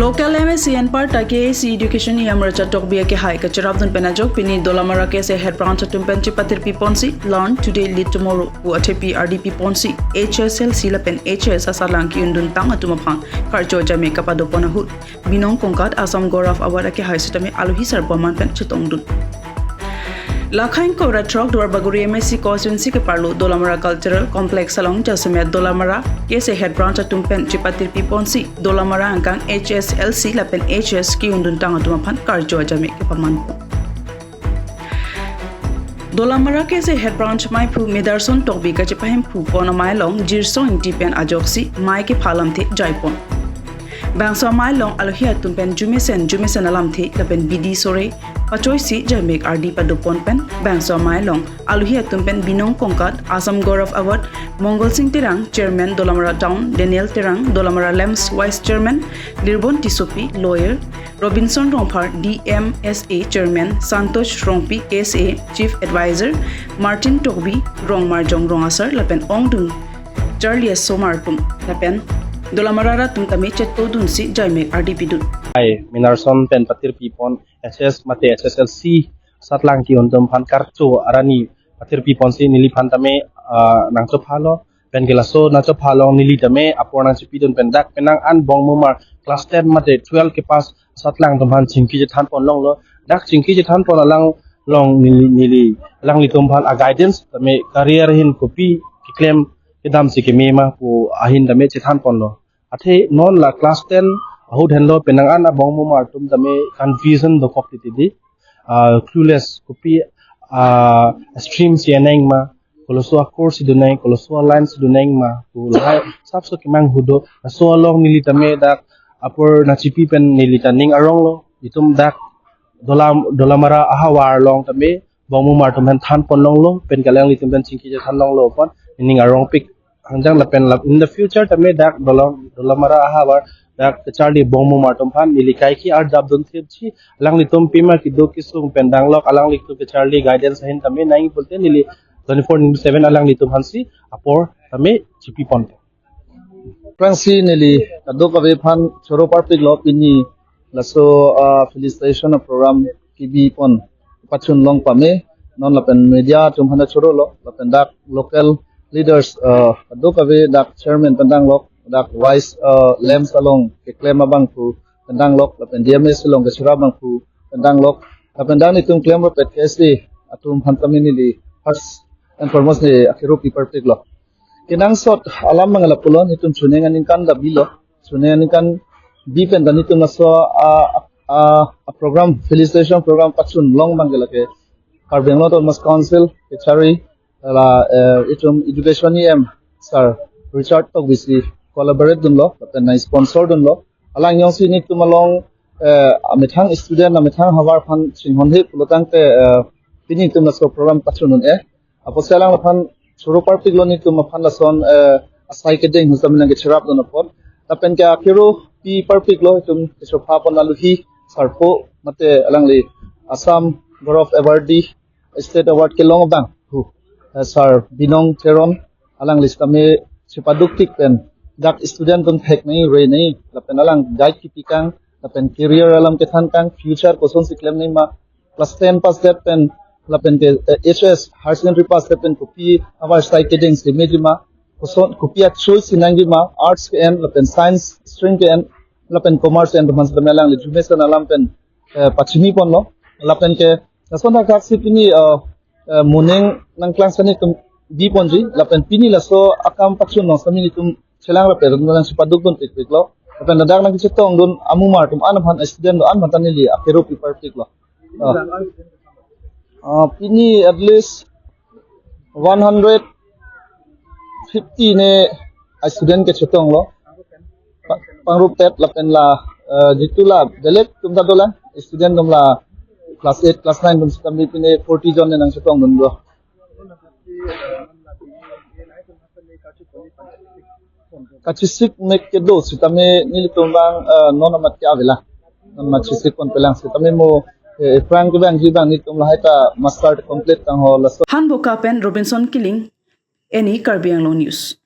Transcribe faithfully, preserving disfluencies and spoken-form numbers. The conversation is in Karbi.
Local M A C anparta K A A C Education E M Richard Tokbi akehai kacherapdun pen ajok pini Dolamara K S A Head Branch atum pen chepatirpi ponsi Learn Today Lead Tomorrow pu athepi ardipi ponsi H S L C lapen H S asatlang ke-unduntang atum aphan karcho ajame kapado pon ahut Binong Kongkat Assam Gaurav Award akehai sitame alohi sarpo aman pen chetongdun. Lakhain kora throk Duarbagori M A C constituency keparlo Dolamara Cultural Complex along jasemet Dolamara K S A Head Branch atum pen chepatirpi ponsi Dolamara angkang H S L C lapen H S ke-unduntang atum aphan karcho ajame kepaman pon. Dolamara K S A Head Branch maiphu Medarson Tokbi kachepahemphu pon amei along Jirsong Ingti pen ajoksi mei kepha alamthe jaipon. Bangso amei along alohi atum pen jumesen jumesen alamthe lapen bidi sore pachoisi jaimek ardi padopon pen bangso amei along alohi atum pen Binong Kongkat Assam Gaurav Award, Mongol Sing Terang, Chairman Dolamara Town, Daniel Terang, Dolamara LAMPS Vice Chairman, Lirbon Tissopi, Lawyer, Robinson Rongphar, D M S A Chairman, Santosh Rongpi, K S A Chief Advisor, Martin Tokbi, Rong Marjong Rong Asar lapen ongdung charli asomar atum lapen Dolamara arat atum tame chetodunsi jaimek ardi pidun. Hai, Medarson pen patirpi pon H S mate H S L C satlang ke-un atum aphan karcho arni patirpi ponsi neliphan tame, ah, nangchophalo, pen ke laso nangchopha along neli tame apor nangchipidun pen dak penang an Bongmumar class ten mate twelve kepass satlang atum aphan chingki chethan pon longlo. Dak chingki chethan pon alang along neli, neli alanglitum aphan a-guidance tame career ahin kopi keklem kedamsi keme ma pu ahin tame chethan ponlo. Athe non la class ten ahut henlo penang an a-Bongmumar atum tame confusion dokok titi di. Ah, clueless, kopi, ah, stream si eneng ma, koloso a-course si doneng, koloso a-line si doneng ma pu lahai asapso kemanghu do. Laso along neli tame dak apor nangchipi pen neli ta ning aronglo. Itum dak Dolam, Dolamara ahavar along tame Bongmumar atum aphan than pon longlo, pen ke alanglitum pen chingki chethan longlo pon ning arongpik. Angjang lapen lap in the future tame dak Dolam, Dolamara ahavar dak kacharli Bongmumar atum aphan neli kaike arjapdun thipji, alanglitum pima kedo kesung pen danglok, alanglitum kacharli guidance ahin tame nangji pulote neli twenty-four into seven alanglitum aphansi apor tame chipi pon. Aphrangsi neli kadokave aphan choro parpiklo pini laso, ah, felicitation a-program kebi pon pachun long pame, non lapen media atum aphan chorolo, lapen dak local leaders, ah, kadokave dak chairman pen danglok, dak vice, ah, LAMPS along keklem abangphu pen danglok, lapen D M S along kecherap abangphu pen danglok, lapen dak nelitum klemrapet K S A atum aphan tame neli first and foremost neli akero pi parpiklo. Kenangsot alam abang lapulo, nelitum chuning aningkan ta bilo. Chuning aningkan bi pen ta nelitum laso a, a, a program, felicitation program pachun long abang ke lake Karbi Anglong Autonomous Council kachari la, eh, itum education E M Sir Richard Tokbi si collaborate dunlo, lapen nang sponsor dunlo. Alang jongsi nelitum along, eh, amethang student, amethang havar aphan chinghonhe pulotangte, eh, pini nelitum laso program pachun un-e. Apotsi alangphan choro parpiklo nelitum aphan lason, eh, asai kedeng husam nang kecherapdun apot. Lapen ke akero pi parpiklo itum kechopha pon alohi sarpo mate alangli Assam Gaurav Awardee State Award kelong abangphu, eh, Sir Binong Teron, alangli sitame chepaduk tik pen dak student atum thek nangji, re nangji, lapen alang guide kepi kang, lapen career alam kethan kang, future kosonsi klem nangji ma, class ten pass det pen lapen ke, eh, H S, higher secondary pass det pen kopi ahavar asai kedeng si meji ma, koson kopi a-choice si nangji ma, arts ke-en lapen science stream ke-en lapen commerce en atum aphan sitame alangli jumesen alam pen, eh, pachini ponlo, lapen ke lason thakthak si pini, eh, eh, moning nangklang sani atum bi ponji, lapen pini laso akam pachun long sitame nelitum chelangrapet atum nang chepadukdun pikpiklo. Lapen ladak nang kechetongdun amumar atum an aphan, student an aphan ta neli akero pi parpiklo. Ah. Ah, pini at least one hundred fifty ne student kechetonglo. Pa-, pangrupet lapen la, eh, jitu la belek atum ta dolang, student atum la class eight, class nine atum sitame pini forty jon ne nang chetongdunlo. Kachesik mek kedo sitame nelitum abang, eh, non amat ke avelang. Non amat chesik ponpelang sitame mo, eh, aphrang kevangji abang nelitum lahai ta master complete tangho laso. Hanboka pen Robinson Killing, Any Karbi Anglong News.